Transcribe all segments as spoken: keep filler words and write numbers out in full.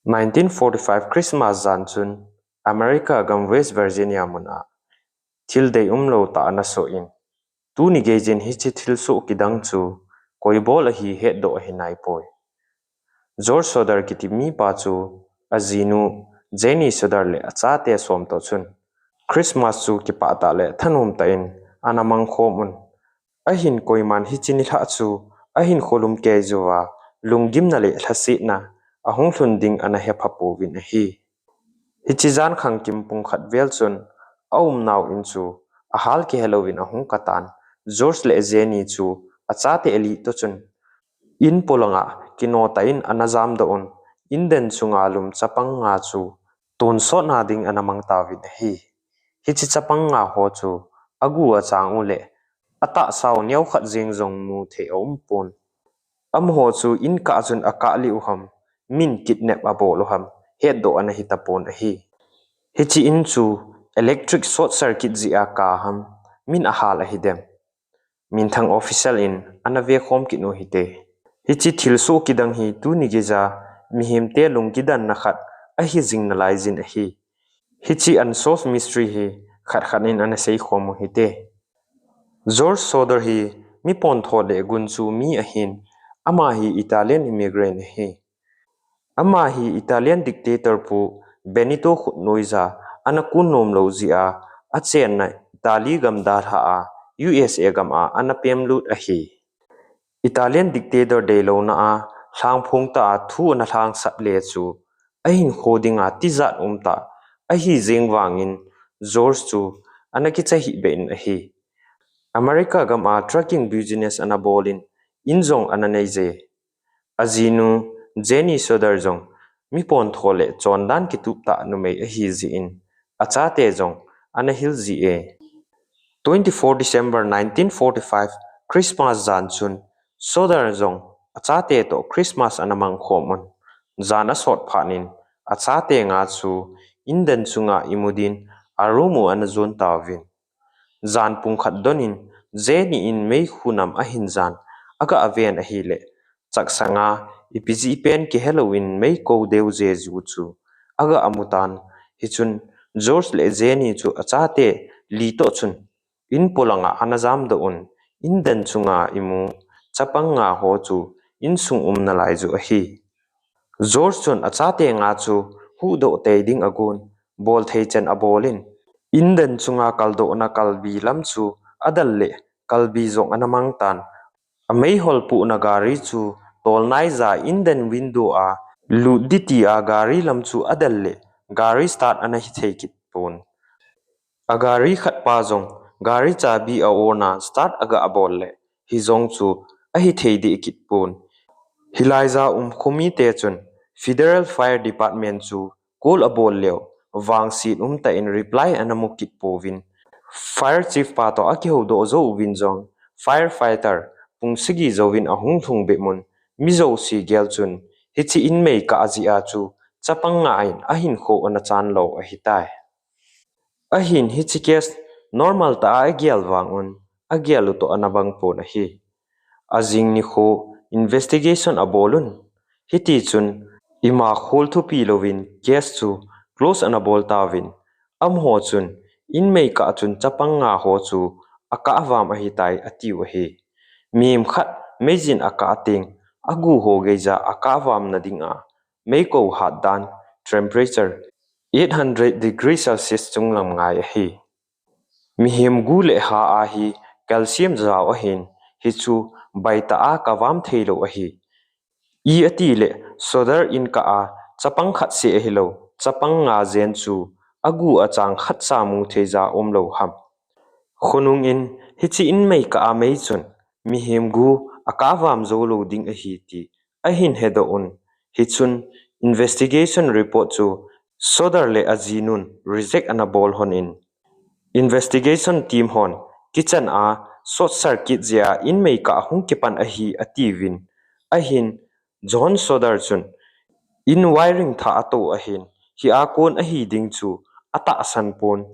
Nineteen forty-five Christmas jan chun America gam West Virginia mun a thil deium lou tah ana soh in, tuni geijin hiche thilsoh kidang chu koi bol ahi hetdoh ahi naipoi. George Soder kiti mipa chu ajinu Jenny Soder le achate som toh chun Christmas chu kipah tah le thanom tah in ana mangkhom un. Ahin koiman hiche nilhah chu ahinkho lum keijuva lunggimna le lhasetna ahung lhun ding ana hepha pouvin ahi. Hiche jan khangkim pung khat vel chun aumnau in chu ahal kihelouvin ahung katan. George le Jenny chu achate ali toh chun in polanga kino tah in ana jamdoh un, in den chunga lum chapang nga chu tonsotna ding ana mang tauvin ahi. Hiche chapang nga ho chu agu achang u le atahsau neokhat jeng jong muthei aumpon. Amaho chu in kah chun akah lih u ham, min kidnap abol u ham, hetdoh ana hitapon ahi. Hiche in chu electric short circuit jeh a kah ham, min ahal ahidem, minthang official in ana vekhom kit u hite. Hiche thilsoh kidang hi tuni geija mihemte lungkidanna khat ahi jing nalaijin ahi. Hiche unsolved mystery hi khat khat in ana seikhom u hite. George Soder hi mi pontho le gunchu mi ahin, ama hi Italian immigrant ahi. Ama hi Italian dictator pu Benito khutnoija ana kun nomlou jeh a achenna Italy gam dalha a U S A gam a ana pemlut ahi. Italian dictator deilouna a lhangphong tah a thu ana lhangsap le chu ahinkho dinga tijat umtah ahi jeng vangin George chu ana kicha hihbeh in ahi. America gam a trucking business ana bol in, in jong ana neije. Ajinu Jenny Soder jong mi pontho le chondan kitup tah numei ahi jeh in achate jong ana hil jie. Twenty-four December nineteen forty-five Christmas jan chun Soder jong achate toh Christmas ana mangkhom un. Jan asot phat in achate nga chu in den chunga imu din a room u ana jon tauvin. Jan pung khat don in Jenny in meikhu nam ahin jan aga aven ahile, chaksanga ipi jeh pen kihelouvin mei kou deu jeju chu aga amutan. Hichun George le Jenny chu achate li toh chun in polanga ana jamdoh un, in den chunga imu chapang nga ho chu insung um nalaiju ahi. George chun achate nga chu huhdoh tei ding agon, bolthei chen abol in, in den chunga kaldohna kalbi lam chu adal le kalbi jong ana mangtan. Ameihol puhna gari chu tolnaija in den window a lut ding tia gari lam chu adal le gari start ana hithei kit pon. Agari khatpa jong gari chabi a-on a start aga abol le hijong chu ahithei deh kit pon. Hilaija um khomite chun Federal Fire Department chu call abol leu vangset umtah in reply ana mu kit pouvin, fire chief pa toh akihoudoh jouvin jong firefighter pung sagi jouvin ahung lhung bep un, mi jouse gel chun hiche in mei kah jeh a chu chapang nga in ahinkho ana chan lou ahitai. Ahin hiche case normal tah a agel vang un, agel u toh ana bang pon ahi. Ajing nikho investigation abol un, hitichun ima khol thupi louvin case chu close ana bol tauvin, amaho chun in mei kah chun chapang nga ho chu akah vam ahitai atiu ahi. Mihem khat meijin akah teng agu ho geija akah vamna dinga meikou hat dan temperature eight hundred degree Celsius chunglam ngai ahi. Mihem gu le ha a hi calcium jao ahin, hichu baitah a kavam theilou ahi. Iti le Sodar in kah a chapang khat seh ahilou, chapang nga jen chu agu achang khatcha mu theija umlou ham. Khonung in hiche in mei kah a mei chun mihem gu akah vam jou lou ding ahi ti ahin hedoh un, hichun investigation report chu Sodar le ajinun reject ana bol lhon in, investigation team hon kitchen a short circuit jeh a in mei kah hung kipan ahi atiuvin, ahin John Sodar chun in wiring thah ato ahin, hia kon ahi ding chu atahsan pon.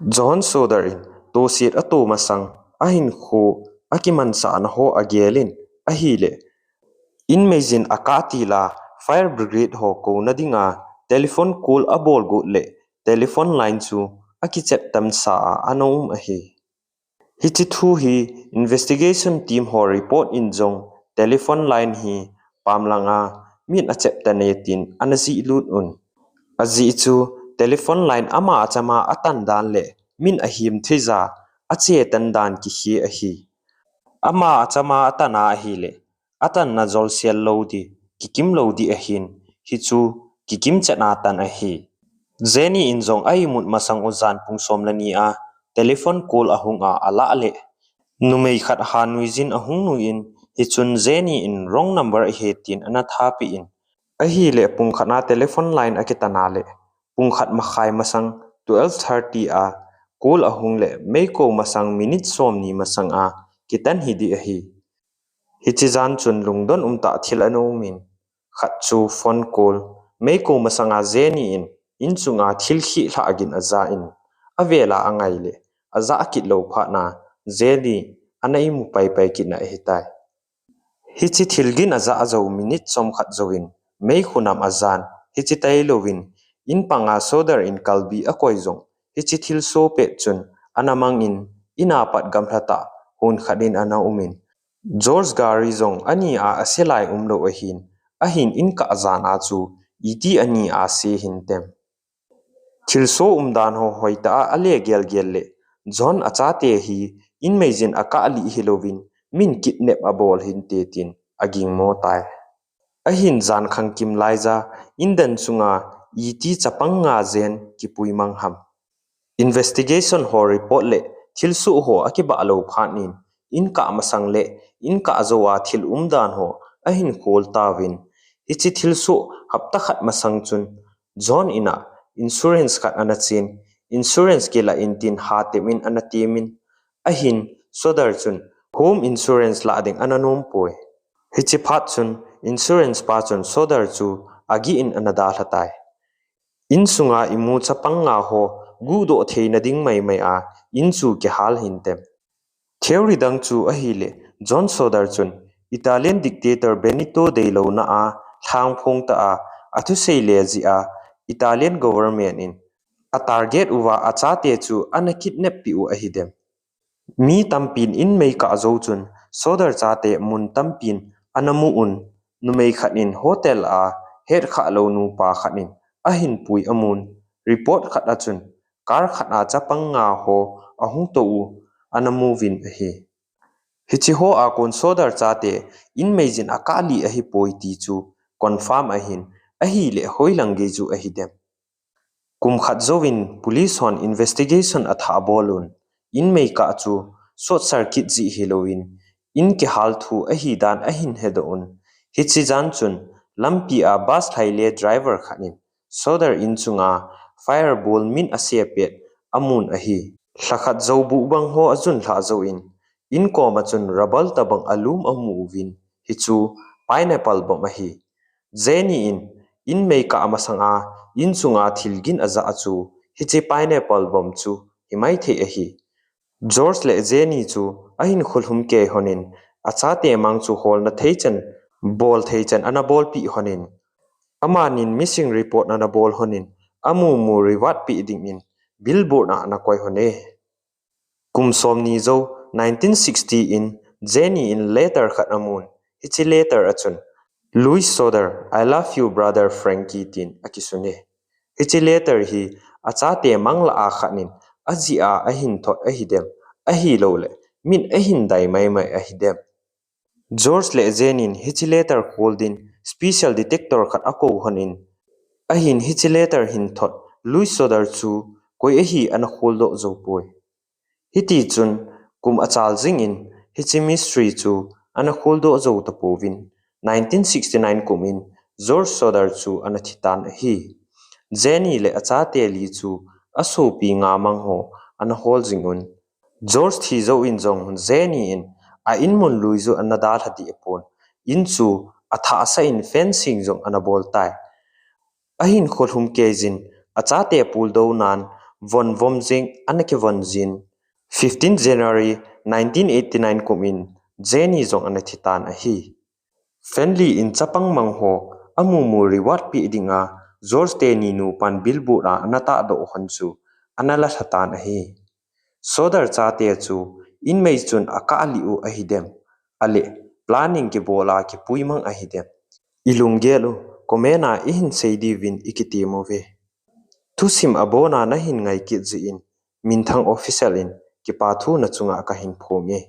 John Sodar in toset ato masang ahinkho akimansahna ho agel in ahile, in meijin akah til a Fire brigade ho kouna dinga telephone call abol got le telephone line chu akichep tamsa a ana um ahi. Hiche thu hi investigation team ho report in jong telephone line hi pamlanga min achep tan e tin ana jih lut un. Ajeh chu telephone line ama achama atan dan le min ahim thei ja ache tan dan kihe ahi. Ama achama atana ahile atanna jolsel lou di, kikim lou di ahin, hichu kikim chetna tan ahi. Jenny in jong a imut masang u jan pung som le ni a telephone call ahung a alah le numei khat ha nuijin ahung nuiyin, hichun Jenny in wrong number ahi tin ana thapeh in. Ahile pung khat na telephone line akitan a le pung khat makhai masang twelve thirty a call ahung le meikou masang minute som ni masang a kitan hi di ahi. Hiche jan chun lungdon umtah thil ana um in, khat chu phone call, meikou masanga Jenny in inchunga thil khih lhah gin aja in, avela angai le ajah kit lou phat na Jenny ana imu paipai kitna ahitai. Hiche thil gin ajah jou minute chomkhat jouvin meikhu nam ajan, hiche tailouvin in panga Sodar in kalbi akoi jong hiche thilsoh pet chun ana mang in, in a pat gamlha tah hon khat in ana um in, George gari jong ani a ase lai umlou ahin, ahin in kah jan a chu iti ani a ase hintem. Thilsoh umdan ho hoitah a ale gelgel le John achate hi in meijin akah lih hilouvin min kidnap abol hinte tin agingmo tai. Ahin jan khangkim laija in dan chunga iti chapang nga jen kipui mang ham. Investigation ho report le thilsoh ho akibah lou phat in in kah masang le in kah jou a thil umdan ho ahin khol tauvin, hiche thilsoh hapta khat masang chun John in a insurance khat ana chen, insurance kilah in tin hatep in ana temin, ahin Sodar chun home insurance lah ding ana nom poi. Hiche phat chun insurance pa chun Sodar chu agih in ana dalha tai. Insunga imu chapang nga ho guhdoh theina ding maimai a in chu kihal hintem. Theory dang chu ahile John Sodar chun Italian dictator Benito deilouna a lhangphong tah a athusei le jeh a Italian government in a target uva achate chu ana kidnap peh u ahidem. Mi tampin in meikah jou chun Sodar chate mun tampin ana mu un, numei khat in hotel a hetkhah lou nupa khat in ahin pui amun, report khat a chun car khat a chapang nga ho ahung tou u ana mu uvin ahi. Hiche ho a kon Sodar chate in meijin akah lih ahipoi ti chu confirm ahin, ahile hoilang gei chu ahidem. Kum khat jouvin police hon investigation athah bol un, in meikah chu short circuit jeh hilouvin in kihal thu ahidan ahin hedoh un. Hiche jan chun lampi a bus lhai le driver khat in Sodar in chunga fireball min ase pet amun ahi. Lhakhat jou buh bang ho ajun lhah jouvin in koma chun rubber tobang alum amu uvin, hichu pineapple bomb ahi. Jenny in in meikah masanga in chunga thil gin ajah chu hiche pineapple bomb chu himaithei ahi. George le Jenny chu ahin kholhum kei honin achate mang chu holna thei chan, bol thei chan ana bolpeh honin, amanin missing report ana bol honin amumu reward peh dingin billboard a ana koi hone. Kum somni jou nineteen sixty in Jenny in letter khat amun, hiche letter a chun Louis Sodar, I love you brother Frankie tin akisunge. Hiche letter hi achate manglah a khat in ajih a ahin thot ahidem, ahilouleh min ahin dai maimai ahidem. George le Jenny in hiche letter khol din special detector khat akou honin, ahin hiche letter hin thot Louis Sodar chu koi ahi ana kholdoh jou poi. Hitichun kum achal jingin hiche mystery chu ana kholdoh jou tapouvin, nineteen sixty-nine kum in George Sodar chu ana thitan ahi. Jenny le achate li chu asopi nga mang ho ana hol jingun, George thi jouvin jong Jenny in a inmun lui chu ana dalha deh pon, in chu athahsa in fencing jong ana bol tai. Ahin kholhum keijin achate puldou nan von vom jing ana kivon jin, fifteen January nineteen eighty-nine kum in Jenny jong ana thitan ahi. Family in chapang mang ho Amumu reward peh dinga George teni nupan billboard a ana tahdoh hon chu ana la lha tan ahi. Sodar chate chu inmei chun akah lih u ahidem, ale planning kibol a kipui mang ahidem? Ilunggel u comment a ihin sei diuvin ikitem uve. Thusim abona nahin ngai kit jeh in Minthang Official in kipa thu nachunga kahin phonge.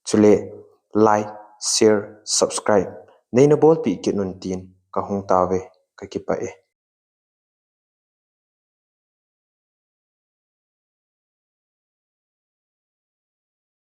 Chule like, share, subscribe neina bolpeh kit un tin kahung tauve, kakipah e.